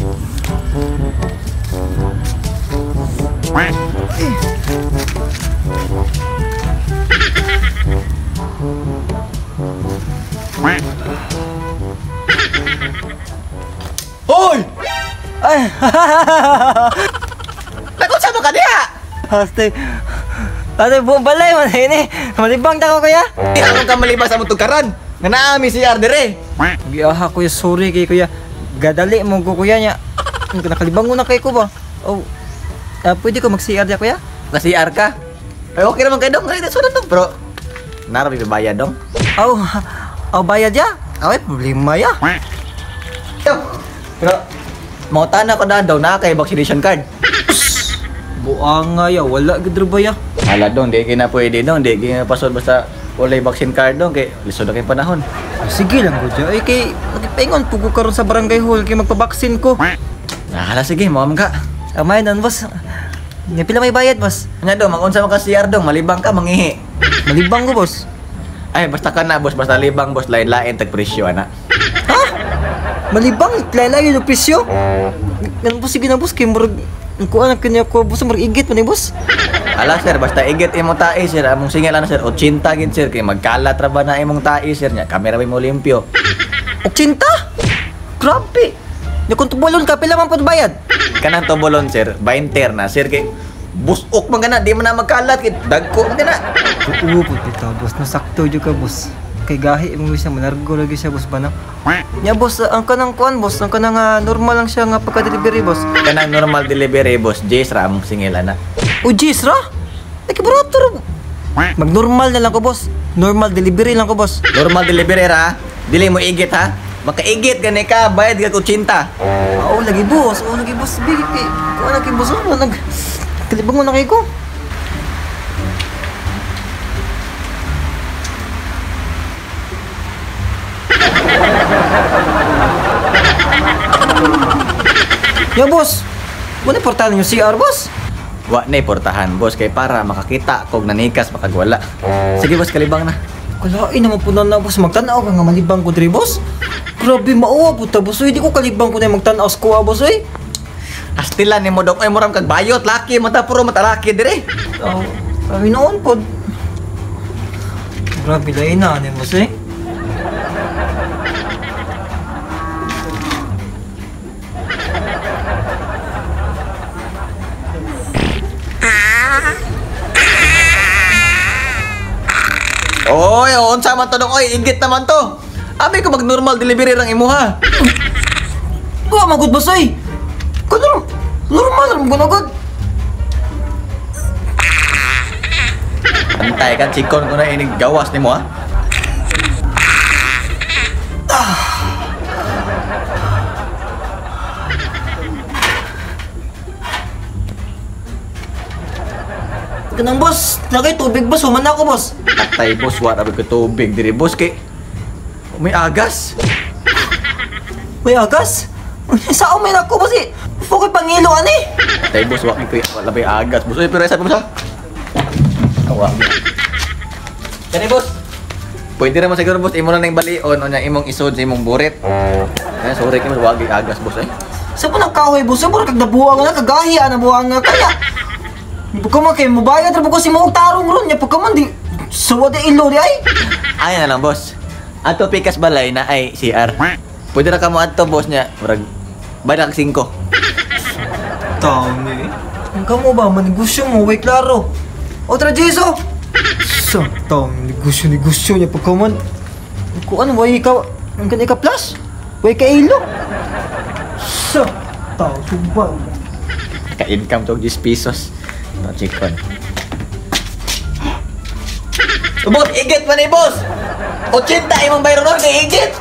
Hoy! Ay! Nakunsa mo ka diha? Ate, ate, buong balay man ini. Malibang ta ko kuya. Di akong ka malibang sa among tugkaran. Nga naami si CR dire. Giaha kuya, sorry kay kuya. Gadali mo ko kuya nya. Nakalibang na kay ko ba? Oh. Pwede ko mag-CR diya kuya? Ka-CR ka? Ay okay naman kay dong. Ay sunod dong bro. Nara may bayad dong. Aw, aw bayad ya? Away problema ya. Pero mangutana ko na daw na kay vaccination card. Buanga ya, wala gid ba ya? Ala dong, di kina pwede dong, di kina pasod basta walay vaccine card dong kay lisod na kay panahon. Sige lang gud ay kay nagpaingon pug ko karon sa barangay hall kay magpabaksin ko. Hala sige, mo ka. Amay nan boss. Nya pila may bayad boss? Nya dong, magunsa man ka CR dong, malibang ka mangihi. Malibang ko boss. Ay basta ka na boss, basta libang boss, lain-lain tag presyo ana. Ha? Malibang lain-lain yung presyo? Nan boss sige na boss kay murag kuan kanya ko boss murag igit man ni boss. Ala sir, basta igit imong tae sir, among singil ana sir 80 gid sir kay magkalat ra ba na imong tae sir nya, kamera ba mo limpyo. 80? Grabe. Nya kung tubolon ka pila man pud bayad? Kanang tubolon sir, 20 na sir kay busok man kana, di man na magkalat kay dagko man kana. Oo pud bitaw boss, no sakto jud ka boss. Kay gahi mo siya manargo lagi siya boss ba na. Nya boss, ang kanang kuan boss, ang kanang normal lang siya nga pagka-delivery boss. Kanang normal delivery boss, Jess ra among singil ana. O Jess ra? Nakibarato. Mag-normal na lang ko boss. Normal delivery lang ko boss. Normal delivery ra, dili mo igit ha. Makaigit gani ka, bayad ka 80. Oo lagi boss, oo lagi boss. Big kay kuan kay boss mo nag kalibang mo na kay ko. Ya boss, wala portahan yung CR boss. Wa na portahan boss kay para makakita kog nanikas makagwala. Sige boss, kalibang na. Kalain naman po na boss, magtan-aw ka nga malibang ko diri boss. Grabe mauwa po ta boss, hindi ko kalibang ko na magtan-aw sa kuha boss oy. Astilan ni mo dong, ay muram kag bayot laki mata puro matalaki dire. Oh, ay noon po. Grabe lain na ni boss eh. Oy, unsa man to dong oy, igit naman to. Abi ko mag normal delivery lang imuha. Kuha magud boss oy. Kuno normal ra mo gud. Antay kan sikon ko na inig gawas nimo ha. Kanang boss, nagay tubig boss, human ako boss. Patay boss, wa ra ko tubig diri boss kay may agas. May agas? Sa may nako boss eh. Fukay pangilo ani. Patay boss, wa ko wala may agas boss. Oy, pero isa boss ha. Awa. Kani boss. Pwede ra mo siguro boss, imo na ning balion unya imong isod sa imong burit. Kaya sorry kay wa gyud agas boss eh. Sa pa nagkahoy boss, mura kag nabuang na kagahi ana buang nga kaya. Pagka man kayo, mabayad rin po kasi mo tarong ron niya. Pagka man di, suwa di ilo di ay. Ay na lang, boss. Ato pikas balay na ay CR. Pwede na ka mo ato, boss niya. Murag, bayad na kag 5. Taon eh. Ang kamo ba, manegosyo mo, way klaro. O tara, Jeso! Sa taon, negosyo, negosyo niya. Pagka man, kung ano, way ka, ang kanya ka plus? Way ka ilo. Sa taon, subang. Ka-income to, 10 pesos. No, chicken. Boss, igit man eh, boss! 80 imong bayro ron kay igit!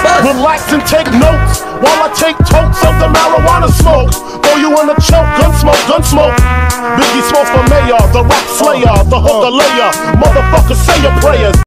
Boss! Relax and take notes while I take totes of the marijuana smoke. Throw you in a choke, gun smoke, gun smoke. Biggie Smalls for mayor, the rap slayer, the hooker layer. Motherfucker, say your prayers.